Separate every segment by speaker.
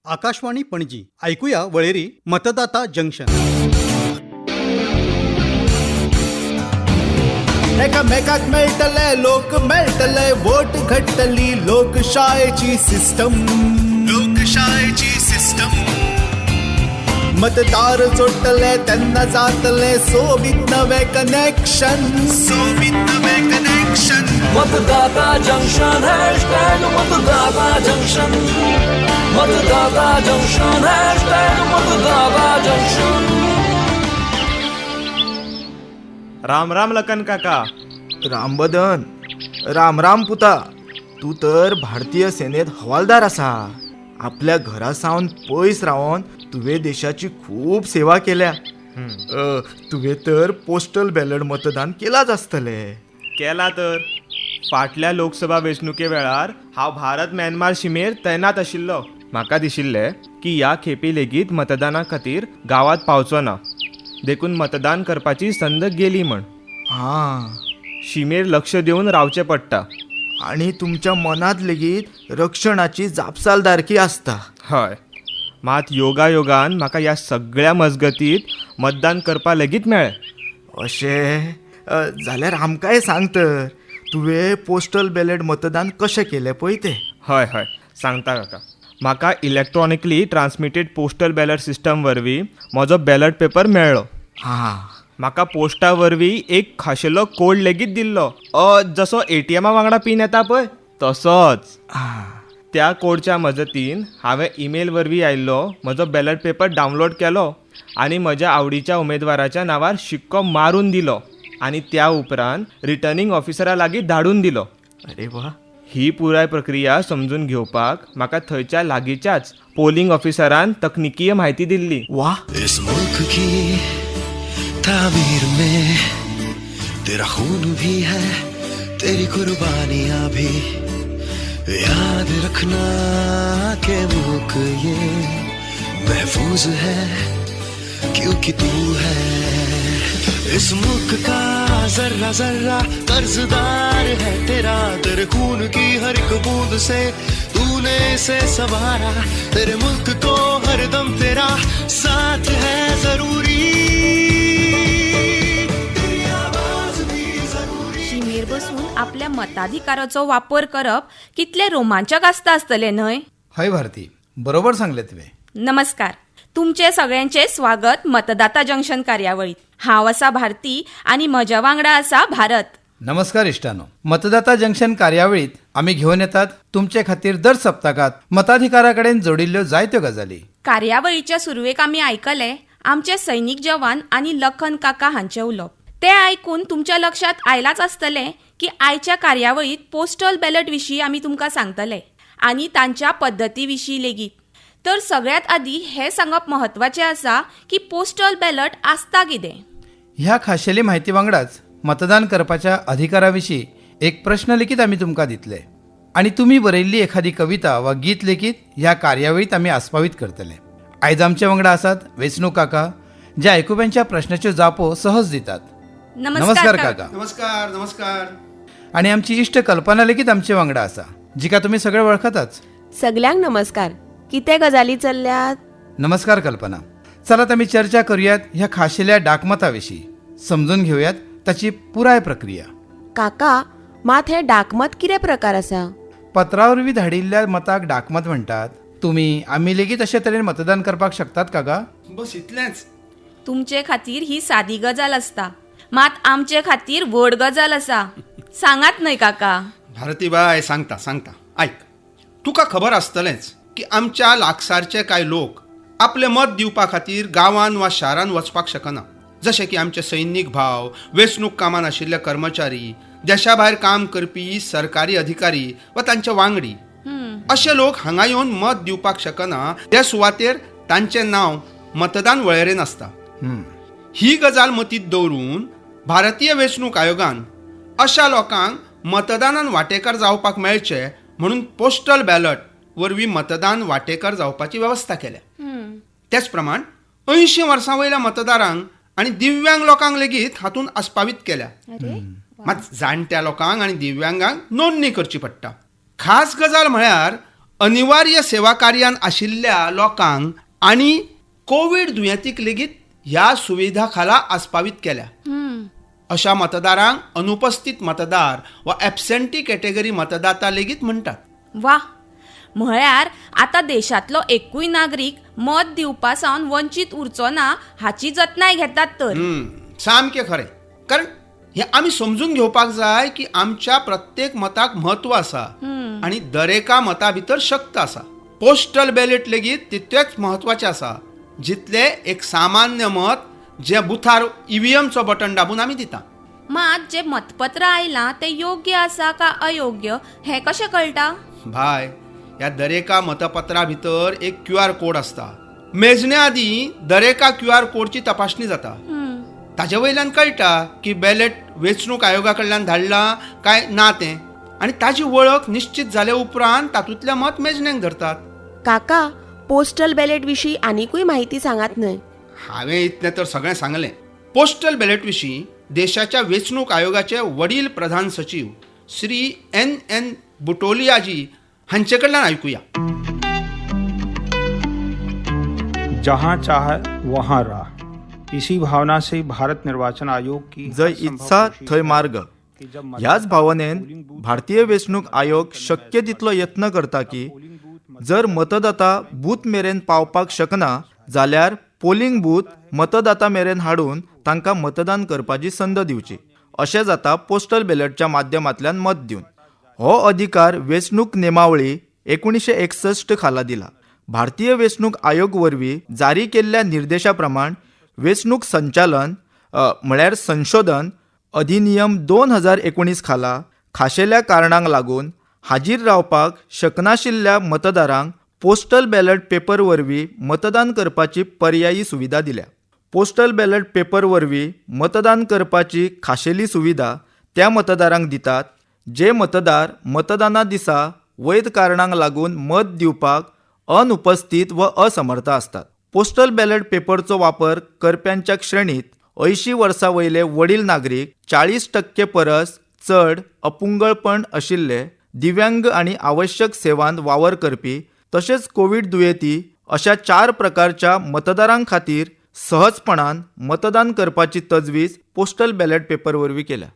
Speaker 1: आकाशवाणी पणजी. ऐकूया वळेरी मतदाता जंक्शन.
Speaker 2: एकामेकाक मेळटले, लोक मेळटले, वोट घडटली लोकशायेची सिस्टम, लोकशायेची सिस्टम. मतदार जोडटले तेन्ना जातले सोबीत नवे कनेक्शन, सोबीत नवे कनेक्शन.
Speaker 3: मतदाता जंक्शन, हॅशटॅग मतदाता जंक्शन. मतदाता जंक्शन, हॅशटॅग मतदाता जंक्शन.
Speaker 4: राम राम लखन काका.
Speaker 5: रामबदन, राम राम पुता. तूं तर भारतीय सेनेत हवालदार आसा. आपल्या घरा सावन पयस रावन तुवें देशाची खूब सेवा केल्या. तुवें तर पोस्टल बॅलट मतदान केलाच आसतलें.
Speaker 4: केला तर. फाटल्या लोकसभा वेंचणुके वेळार हांव भारत म्यानमार शिमेर तैनात आशिल्लो. म्हाका दिशिल्लें की ह्या खेपे लेगीत मतदाना खातीर गांवांत पावचो ना, देखून मतदान करपाची संद गेली म्हण. शिमेर लक्ष दिवन रावचें पडटा.
Speaker 5: आनी तुमच्या मनांत लेगीत रक्षणाची जापसालदारकी आसता.
Speaker 4: हय, मात योगायोगान म्हाका ह्या सगळ्या मजगतीत मतदान करपा लेगीत मेळ्ळें.
Speaker 5: अशें जाल्यार आमकांय सांग तर, तुवें पोस्टल बॅलट मतदान कशें केलें पळय तें.
Speaker 4: हय हय, सांगता काका. म्हाका electronically transmitted postal ballot system वरवीं म्हजो बॅलट पेपर मेळ्ळो. म्हाका पोस्टा वरवीं एक खाशेलो कोड लेगीत दिल्लो, जसो एटीएमा वांगडा पीन येता पळय तसोच. त्या कोडच्या मजतीन हांवें ईमेल वरवीं आयिल्लो म्हजो बॅलट पेपर डावनलोड केलो आनी म्हज्या आवडीच्या उमेदवाराच्या नांवार शिक्को मारून दिलो आनी त्या उपरांत रिटर्निंग ऑफिसरा लागीं धाडून दिलो.
Speaker 5: अरे वा.
Speaker 4: ही पुराय प्रक्रिया समजून घेवपाक म्हाका थंयच्या लागींच्याच पोलिंग ऑफिसरान तकनिकीय म्हायती दिल्ली.
Speaker 5: वा.
Speaker 6: इस मुल्क की तामीर में तेरा खून भी है, तेरी कुर्बानियां भी. याद रखना के मुल्क ये महफूज है क्योंकि तू है. इस मुल्क का जर्रा जर्रा कर्जदार है तेरा. तेरे खून की हर एक बूंद से तूने इसे संवारा. तेरे मुल्क को हरदम तेरा साथ है जरूरी. तेरी आवाज भी जरूरी.
Speaker 7: शिमेर बसून आपल्या मताधिकाराचो वापर करप कितलें रोमांचक आसता आसतलें न्हय?
Speaker 8: हय भारती, बरोबर सांगलें तुवें.
Speaker 7: नमस्कार, तुमचें सगळ्यांचें स्वागत मतदाता जंक्शन कार्यावळीत. हांव आसा भारती आनी म्हज्या वांगडा आसा भारत.
Speaker 8: नमस्कार इश्टानो, मतदाता जंक्शन कार्यावळीत आमी घेवन येतात तुमचे खातीर दर सप्तकात मताधिकारा कडेन जोडिल्ल्यो जायत्यो गजाली.
Speaker 7: कार्यावळीच्या सुरवेक आमी आयकले आमचे सैनीक जवान आनी लखन काका हांचें उलोवप. तें आयकून तुमच्या लक्षांत आयलाच आसतलें की आयच्या कार्यावळीत पोस्टल बॅलट विशीं आमी तुमकां सांगतले आनी तांच्या पद्दती विशीं लेगीत. तर सगळ्यांत आदी हें सांगप म्हत्वाचें आसा की पोस्टल बॅलट आसता कितें.
Speaker 8: ह्या खाशेली म्हायती वांगडाच मतदान करपाच्या अधिकारा विशीं एक प्रश्न लेगीत आमी तुमकां दितले आनी तुमी बरयल्ली एखादी कविता वा गीत लेगीत ह्या कार्यावळीत आमी आस्पावीत करतले. आयज आमचे वांगडा आसात वेंचणूक काका, जे आयकुप्यांच्या प्रश्नाच्यो जापो सहज दितात. नमस्कार काका.
Speaker 9: नमस्कार नमस्कार.
Speaker 8: आनी आमची इश्ट कल्पना लेगीत आमचे वांगडा आसा, जिका तुमी सगळे वळखताच.
Speaker 10: सगल्यांक नमस्कार. कितें गजाली चल्ल्यात?
Speaker 8: नमस्कार कल्पना. चलात आमी चर्चा करुयात ह्या खाशेल्या डाकमता विशीं, समजून घेवयात ताची पुराय प्रक्रिया.
Speaker 10: काका, मात हें डाकमत कितें प्रकार आसा?
Speaker 8: पत्रा वरवीं धाडिल्ल्या मताक डाकमत म्हणटात. तुमी आमी लेगीत अशे तरेन मतदान करपाक शकतात काका?
Speaker 9: बस इतलेंच.
Speaker 7: तुमचे खातीर ही सादी गजाल आसता, मात आमचे खातीर व्हड गजाल आसा. सांगात न्हय काका.
Speaker 9: भारतीबाय, सांगता सांगता, आयक. तुका खबर आसतलेंच की आमच्या लागसारचे कांय लोक आपलें मत दिवपा खातीर गांवान वा शारान वचपाक शकना, जशे की आमचे सैनीक भाव, वेंचणूक कामान आशिल्ले कर्मचारी, देशा भायर काम करपी सरकारी अधिकारी वा तांचे वांगडी. अशे लोक हांगा येवन मत दिवपाक शकना त्या सुवातेर तांचें नांव मतदान वळेरेन आसता. ही गजाल मतींत दवरून भारतीय वेंचणूक आयोगान अशा लोकांक मतदानान वांटेकार जावपाक मेळचें म्हणून पोस्टल बॅलट वरवीं मतदान वांटेकार जावपाची वेवस्था केल्या. तेच प्रमाण 80 वर्सां वयल्या मतदारांक आनी दिव्यांग लोकांक लेगीत हातूंत आस्पावीत केल्या. मात जाणट्या लोकांक आनी दिव्यांगांक नोंदणी करची पडटा. खास गजाल म्हळ्यार अनिवार्य सेवा कार्यान आशिल्ल्या लोकांक आनी कोवीड दुयेंतीक लेगीत ह्या सुविधा खाला आस्पावीत केल्या. अशा मतदारांक अनुपस्थित मतदार वा एबसेंटी कॅटेगरी मतदाता लेगीत म्हणटात.
Speaker 7: वा, म्हळ्यार आतां देशांतलो एकूय नागरीक मत दिवपा सावन वंचीत उरचो ना हाची जतनाय घेतात तर.
Speaker 9: सामकें खरें. कारण हें आमी समजून घेवपाक जाय की आमच्या प्रत्येक मताक म्हत्व आसा आनी दरेका मता भितर शक्त आसा. पोस्टल बॅलेट लेगीत तितलेंच म्हत्वाचें आसा जितलें एक सामान्य मत जें बुथार ईव्हीएमचो बटन दाबून आमी दिता.
Speaker 7: मात जें मतपत्र आयलां तें योग्य आसा का अयोग्य हें कशें कळटा?
Speaker 9: भाय, ह्या दरेका मतपत्रा भितर एक क्यूआर कोड आसता. मेजणे आदीं दरेका क्यूआर कोडची तपासणी जाता. ताजे वयल्यान कळटा की बॅलेट वेंचणूक आयोगा कडल्यान धाडलां काय ना तें, आनी ताजी वळख निश्चित जाले उपरांत तातूंतलें मत मेजणेक धरतात.
Speaker 10: काका, पोस्टल बॅलेट विशीं आनिकूय म्हायती सांगात न्हय.
Speaker 9: हांवें इतलें तर सगळें सांगलें. पोस्टल बॅलेट विशीं देशाच्या वेंचणूक आयोगाचे वडील प्रधान सचीव श्री एन एन बुटोलियाजी हांचे कडल्यान आयकुया.
Speaker 11: जहां चाह वहां राह, इसी भावना से भारत निर्वाचन आयोग की
Speaker 5: जंय इत्सा थंय मार्ग ह्याच भावनेन भारतीय वेंचणूक आयोग शक्य तितलो यत्न करता की जर मतदाता बूथ मेरेन पावपाक शकना जाल्यार पोलिंग बूथ मतदाता मेरेन हाडून तांकां मतदान करपाची संद दिवची. अशें जाता पोस्टल बॅलेटच्या माध्यमांतल्यान मत दिवन. हो अधिकार वेंचणूक नेमावळी 1961 खाला दिला. भारतीय वेंचणूक आयोग वरवीं जारी केल्ल्या निर्देशा प्रमाण वेंचणूक संचालन म्हळ्यार संशोधन अधिनियम 2019 खाला खाशेल्या कारणांक लागून हाजीर रावपाक शकनाशिल्ल्या मतदारांक पोस्टल बॅलट पेपर वरवीं मतदान करपाची पर्यायी सुविधा दिल्या. पोस्टल बॅलट पेपर वरवीं मतदान करपाची खाशेली सुविधा त्या मतदारांक दितात जे मतदार मतदाना दिसा वैध कारणांक लागून मत दिवपाक अनुपस्थित व असमर्थ आसतात. पोस्टल बॅलट पेपरचो वापर करप्यांच्या श्रेणीत 80 वर्सां वयले वडील नागरीक, 40% परस चड अपंगळपण आशिल्ले, दिव्यांग आनी आवश्यक सेवांत वावर करपी तशेंच कोवीड दुयेंती अशा 4 प्रकारच्या मतदारां खातीर सहजपणान मतदान करपाची तजवीज पोस्टल बॅलट पेपर वरवीं केल्या.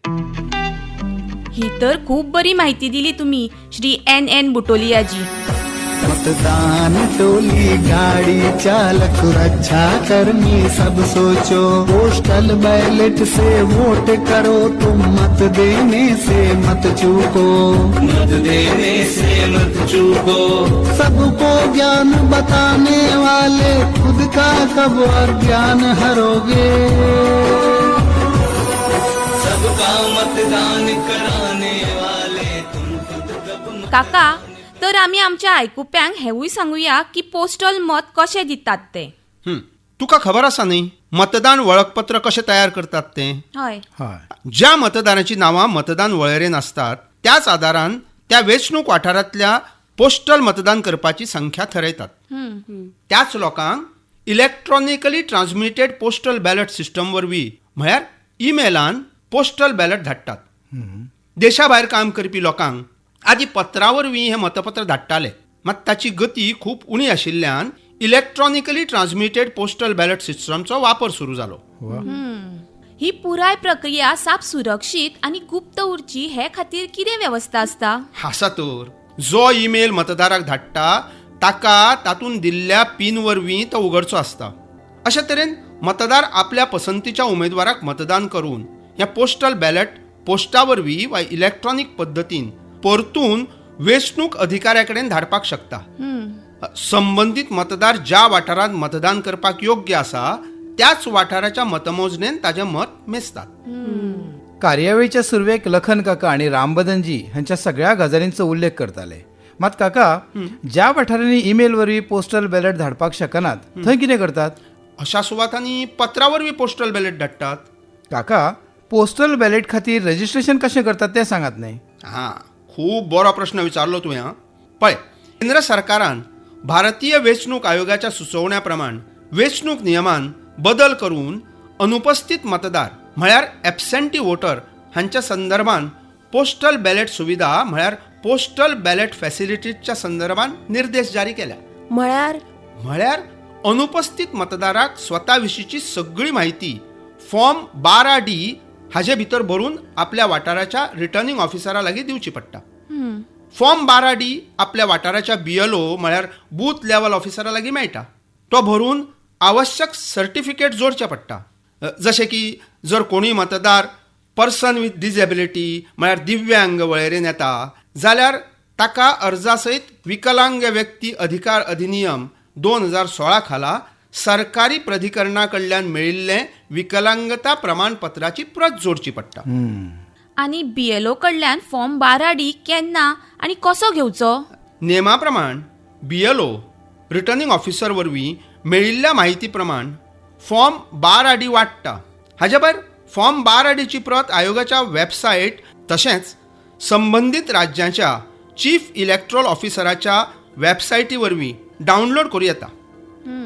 Speaker 7: ही तर खूब बरी म्हायती दिली तुमी श्री एन एन बुटोलियाजी.
Speaker 12: मतदान टोली गाड़ी चालक सुरक्षा कर्मी सब सोचो, पोस्टल बैलेट से वोट करो तुम, मत देने से मत चूको, मत देने से मत चूको। सबको ज्ञान बताने वाले खुद का कब अज्ञान हरोगे, सबका मतदान कराने वाले तुम खुद कब।
Speaker 7: काका, तर आमी आमच्या आयकुप्यांक हेवूय सांगुया की पोस्टल मत कशें दितात तें.
Speaker 9: तुका खबर आसा न्ही मतदान वळखपत्र कशें तयार करतात तें?
Speaker 7: हय.
Speaker 9: ज्या मतदारांची नांवां मतदान वळेरेन आसतात त्याच आदारान त्या वेंचणूक वाठारांतल्या पोस्टल मतदान करपाची संख्या थरयतात. त्याच लोकांक electronically transmitted postal ballot system वरवीं म्हळ्यार ईमेलान पोस्टल बॅलट धाडटात. देशा भायर काम करपी लोकांक आदी पत्रा वरवीं हें मतपत्र धाडटाले, मात ताची गती खूब उणी आशिल्ल्यान इलेक्ट्रॉनिकली ट्रान्समिटेड पोस्टल बॅलट सिस्टमचो वापर सुरू जालो.
Speaker 7: ही पुराय प्रक्रिया साप सुरक्षीत आनी गुप्त उरची हे खातीर कितें वेवस्था आसता?
Speaker 9: आसा तर, जो ईमेल मतदाराक धाडटा ताका तातूंत दिल्ल्या पिन वरवीं तो उगडचो आसता. अशे तरेन मतदार आपल्या पसंतीच्या उमेदवाराक मतदान करून ह्या पोस्टल बॅलट पोस्टा वरवीं वा इलेक्ट्रॉनीक पद्दतीन परतून वेंचणूक अधिकाऱ्या कडेन धाडपाक शकता. संबंदीत मतदार ज्या वाठारांत मतदान करपाक योग्य आसा त्याच वाठाराच्या मतमोजणेन ताजें मत मेजतात.
Speaker 8: कार्यावळीच्या सुरवेक लखन काका आनी रामबदनजी हांच्या सगळ्या गजालींचो उल्लेख करताले. मात काका, ज्या वाठारांनी ईमेल वरवीं पोस्टल बॅलट धाडपाक शकनात थंय कितें करतात?
Speaker 9: अशा सुवातांनी पत्रा वरवीं पोस्टल बॅलट धाडटात.
Speaker 8: काका, पोस्टल बॅलट खातीर रजिस्ट्रेशन कशें करतात तें सांगात न्हय.
Speaker 9: हां, खूब बरो प्रश्न विचारलो तुवें. हां, पळय, केंद्र सरकारान भारतीय वेंचणूक आयोगाच्या सुचोवण्या प्रमाण वेंचणूक नियमान बदल करून अनुपस्थित मतदार म्हळ्यार एबसेंटी वोटर हांच्या संदर्भान पोस्टल बॅलेट सुविधा म्हळ्यार पोस्टल बॅलेट फॅसिलिटीजच्या संदर्भात निर्देश जारी केल्या.
Speaker 10: म्हळ्यार?
Speaker 9: म्हळ्यार अनुपस्थित मतदाराक स्वता विशींची सगळी म्हायती फॉर्म 12D हाजे भितर भरून आपल्या वाठाराच्या रिटर्निंग ऑफिसरा लागीं दिवची पडटा. फॉर्म 12D आपल्या वाठाराच्या BLO म्हळ्यार बूथ लेवल ऑफिसरा लागीं मेळटा. तो भरून आवश्यक सर्टिफिकेट जोडचें पडटा, जशें की जर कोणूय मतदार पर्सन विथ डिसेबिलिटी म्हळ्यार दिव्यांग वळेरेन येता जाल्यार ताका अर्जा सयत विकलांग व्यक्ती अधिकार अधिनियम 2016 खाला सरकारी प्राधिकरणा कडल्यान मेळिल्लें विकलांगता प्रमाणपत्राची प्रत जोडची पडटा.
Speaker 7: आनी BLO कडल्यान फॉर्म 12D केन्ना आनी कसो घेवचो?
Speaker 9: नेमा प्रमाण BLO returning ऑफिसर वरवीं मेळिल्ल्या म्हायती प्रमाण फॉर्म 12D वाडटा. हाजे भायर फॉर्म 12Dची प्रत आयोगाच्या वेबसायट तशेंच संबंदीत राज्यांच्या चीफ इलेक्ट्रॉल ऑफिसराच्या वेबसायटी वरवीं डावनलोड करूं येता.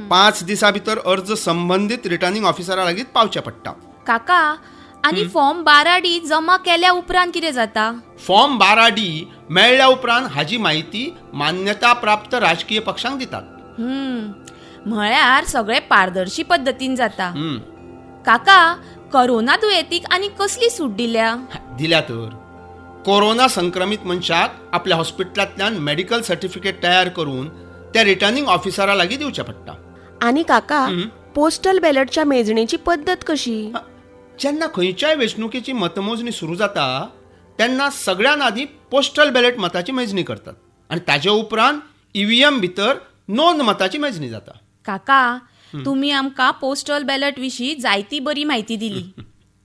Speaker 9: 5 दिसां भितर अर्ज संबंदीत रिटर्निंग ऑफिसरा लागीं पावचें पडटा.
Speaker 7: काका, आनी फॉर्म 12D जमा केल्या उपरांत कितें जाता?
Speaker 9: फॉर्म 12D मेळ्ळ्या उपरांत हाजी म्हायती मान्यता प्राप्त राजकीय पक्षांक दितात.
Speaker 7: म्हळ्यार सगळें पारदर्शी पद्दतीन जाता. काका, कोरोना दुयेंतीक आनी कसली सूट दिल्या?
Speaker 9: दिल्या तर कोरोना संक्रमीत मनशाक आपल्या हॉस्पिटलांतल्यान मेडिकल सर्टिफिकेट तयार करून त्या रिटर्निंग ऑफिसरा लागीं दिवचें पडटा.
Speaker 10: आनी काका, पोस्टल बॅलटच्या मेजणेची पद्दत कशी?
Speaker 9: जेन्ना खंयच्याय वेंचणुकेची मतमोजणी सुरू जाता तेन्ना सगळ्यान आदीं पोस्टल बॅलेट मताची मेजणी करतात आनी ताजे उपरांत EVM भितर नोंद मताची मेजणी जाता.
Speaker 7: काका, तुमी आमकां पोस्टल बॅलट विशीं जायती बरी म्हायती दिली,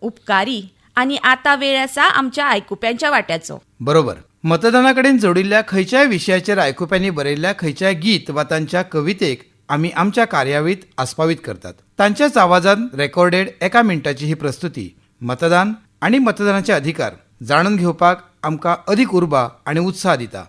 Speaker 7: उपकारी. आनी आतां वेळ आसा आमच्या आयकुप्यांच्या वाट्याचो.
Speaker 8: बरोबर. मतदाना कडेन जोडिल्ल्या खंयच्याय विशयाचेर आयकुप्यांनी बरयल्ल्या खंयच्याय गीत वा तांच्या कवितेक आमी आमच्या कार्यावळीत आस्पावीत करतात. तांच्याच आवाजान रेकॉर्डेड 1 मिनटाची ही प्रस्तुती मतदान आनी मतदानाचे अधिकार जाणून घेवपाक आमकां अदीक उर्बा आनी उत्साह दिता.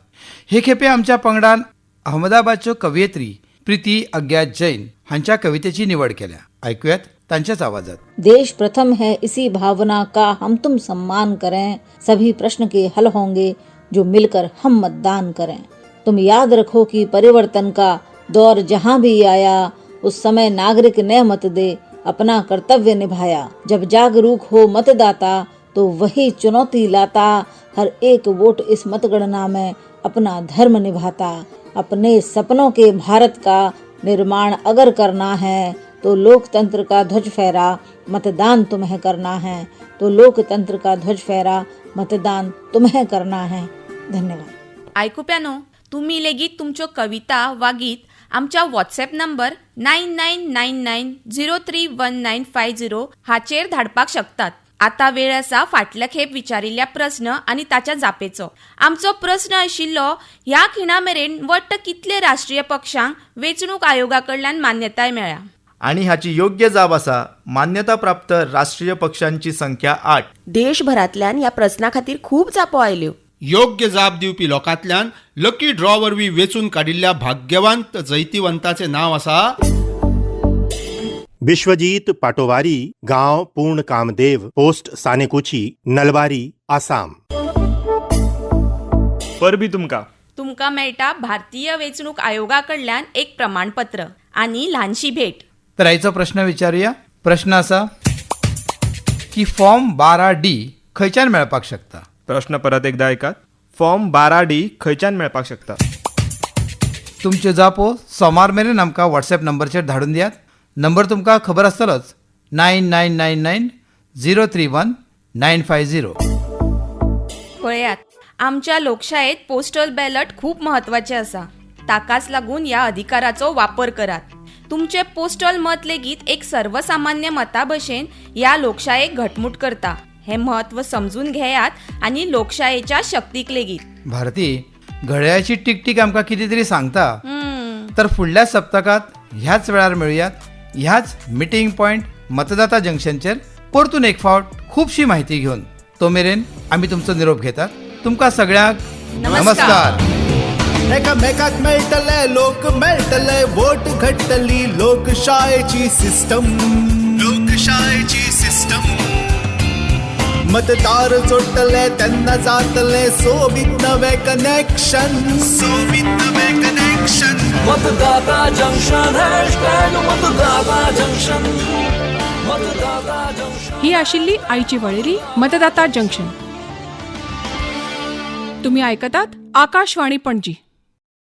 Speaker 8: हे खेपे आमच्या पंगडान अहमदाबादच्यो कवयित्री प्रीती अज्ञात जैन हांच्या कवितेची निवड केल्या. ऐकूयात तांच्याच आवाजात.
Speaker 13: देश प्रथम है इसी भावना का हम तुम सम्मान करें, सभी प्रश्न के हल होंगे जो मिलकर हम मतदान करें। तुम याद रखो कि परिवर्तन का दौर जहाँ भी आया, उस समय नागरिक ने मत दे अपना कर्तव्य निभाया। जब जागरूक हो मतदाता तो वही चुनौती लाता, हर एक वोट इस मतगणना में अपना धर्म निभाता। अपने सपनों के भारत का निर्माण अगर करना है तो लोकतंत्र का ध्वज फहरा मतदान तुम्हें करना है, तो लोकतंत्र का ध्वज फहरा मतदान तुम्हें करना है। धन्यवाद।
Speaker 7: आयकुप्यानो, तुम्ही लेगीत तुमच्यो कविता वा गीत आमच्या व्हॉट्सएप नंबर 9999031950 हाचेर धाडपाक शकतात. आता वेळ आसा फाटल्या खेप विचारिल्ल्या प्रस्न आनी ताच्या जापेचो. आमचो प्रस्न आशिल्लो, ह्या खिणा मेरेन वट्ट कितले राष्ट्रीय पक्षांक वेंचणूक आयोगा कडल्यान मान्यताय मेळ्ळ्या?
Speaker 5: आनी हाची योग्य जाप आसा मान्यता प्राप्त राष्ट्रीय पक्षांची संख्या 8.
Speaker 10: देशभरांतल्यान ह्या प्रस्ना खातीर खूब जापो आयल्यो.
Speaker 9: योग्य जाप दिवपी लोकांतल्यान लकी ड्रॉ वरवीं वेंचून काडिल्ल्या भाग्यवंत जैतिवंताचें नांव आसा
Speaker 14: विश्वजीत पाटोवारी, गांव पूर्ण कामदेव, पोस्ट सानेकुची, नलबारी, आसाम.
Speaker 4: परबी तुमकां.
Speaker 7: तुमकां मेळटा भारतीय वेंचणूक आयोगा कडल्यान एक प्रमाणपत्र आनी ल्हानशी भेट.
Speaker 8: तर आयचो प्रश्न विचारूया. प्रश्न आसा की फॉर्म 12D खंयच्यान मेळपाक शकता?
Speaker 4: प्रश्न परत एकदा ऐकात. फॉर्म 12D खंयच्यान मेळपाक शकता?
Speaker 8: तुमच्यो जापो सोमार मेरेन आमकां व्हॉट्सएप नंबरचेर धाडून दियात. नंबर तुमकां खबर आसतलोच, 9999031950.
Speaker 7: पळयात, आमच्या लोकशायेत पोस्टल बॅलट खूब म्हत्वाचें आसा. ताकाच लागून ह्या अधिकाराचो वापर करात. तुमचें पोस्टल मत लेगीत एक सर्वसामान्य मता भशेन ह्या लोकशायेक घटमूट करता. हें म्हत्व समजून घेयात आनी लोकशायेच्या शक्तीक लेगीत.
Speaker 8: भारती, घड्याळाची टिकटीक आमकां कितें तरी सांगता. तर फुडल्या सप्तकांत ह्याच वेळार मेळुयात, ह्याच मिटींग पॉयंट मतदाता जंक्शनचेर परतून एक फावट खुबशी म्हायती घेवन. तो मेरेन आमी तुमचो निरोप घेतात. तुमकां सगळ्यांक नमस्कार.
Speaker 2: एकामेकाक मेळटले, लोक मेळटले, वोट घडटली लोकशायेची सिस्टम, लोकशायेची सिस्टम. मतदार जोडटले तेन्ना जातले सोबीत नवें कनेक्शन, सोबीत नवें कनेक्शन.
Speaker 3: मतदाता जंक्शन, हॅशटॅग मतदाता जंक्शन, मतदाता जंक्शन.
Speaker 15: ही आशिल्ली आयची वळेरी मतदाता जंक्शन. तुम्ही आयकतात आकाशवाणी पणजी.